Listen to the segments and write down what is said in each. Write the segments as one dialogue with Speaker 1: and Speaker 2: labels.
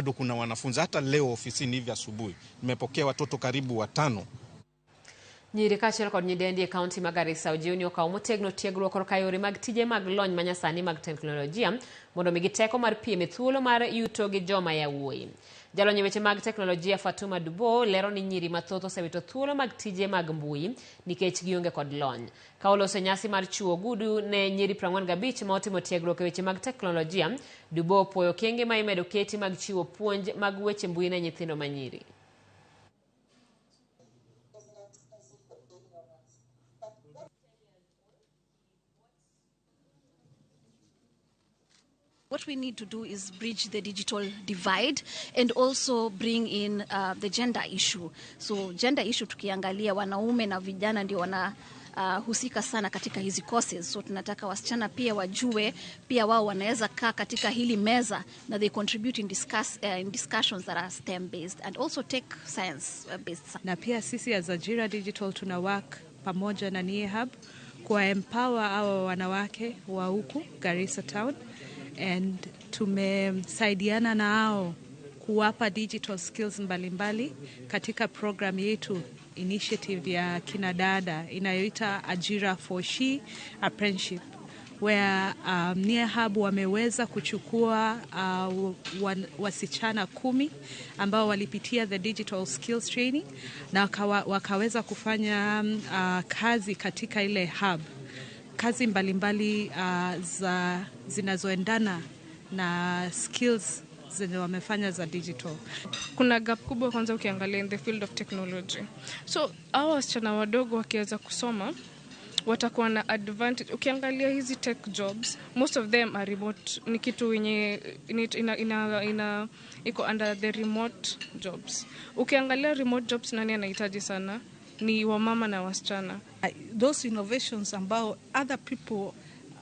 Speaker 1: Bado kuna wanafunzi, hata leo ofisini hivi asubuhi nimepokea watoto karibu 5.
Speaker 2: Nyiri kaachiel kod nyidendi e kaunti ma Garissa ojiw ni okaw motegno tiegruok korka yore mag tije mag lony manyasani mag teknolojia mondo omigi teko mar piem e thuolo mar yuto gi joma yawuoyi. Jalony e weche mag teknolojia Fatuma Dubo lero ni nyiri mathoth osewito thuolo mag tije mag mbui nikech gionge kod lony. Ka oloso e nyasi mar chiwo ogudu ne nyiri 45 ma otimo tiegruok e weche mag teknolojia, Dubo opuoyo okenge ma imedo keti mag chiwo puonj mag weche mbui ne nyithindo manyiri.
Speaker 3: What we need to do is bridge the digital divide and also bring in the gender issue. So gender issue tukiangalia wanaume na vijana ndio wana husika sana katika hizi courses. So tunataka wasichana pia wajue pia wao wanaweza kaa katika hili meza na they contribute in discussions that are STEM based and also take science based.
Speaker 4: Na pia sisi as Ajira Digital tuna work pamoja na NIE Hub kuwa empower hawa wanawake wa huku Garissa Town, and tumesaidiana na hao kuwapa digital skills mbalimbali katika program yetu initiative ya kina dada inayoita Ajira for She Apprenticeship, where NIE Hub wameweza kuchukua wasichana 10 ambao walipitia the digital skills training na wakaweza kufanya kazi katika ile hub, kazi mbalimbali za zinazoendana na skills zenye wamefanya za digital.
Speaker 5: Kuna gap kubwa kwanza ukiangalia in the field of technology. So hawa wasichana wadogo wakiweza kusoma watakuwa na advantage. Ukiangalia hizi tech jobs, most of them are remote. Ni kitu yenye iko under the remote jobs. Ukiangalia remote jobs, nani anahitaji sana? Ni wamama na wasichana.
Speaker 6: Those innovations ambao other people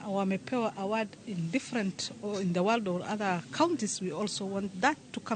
Speaker 6: wamepewa award in different or in the world or other counties, we also want that to come.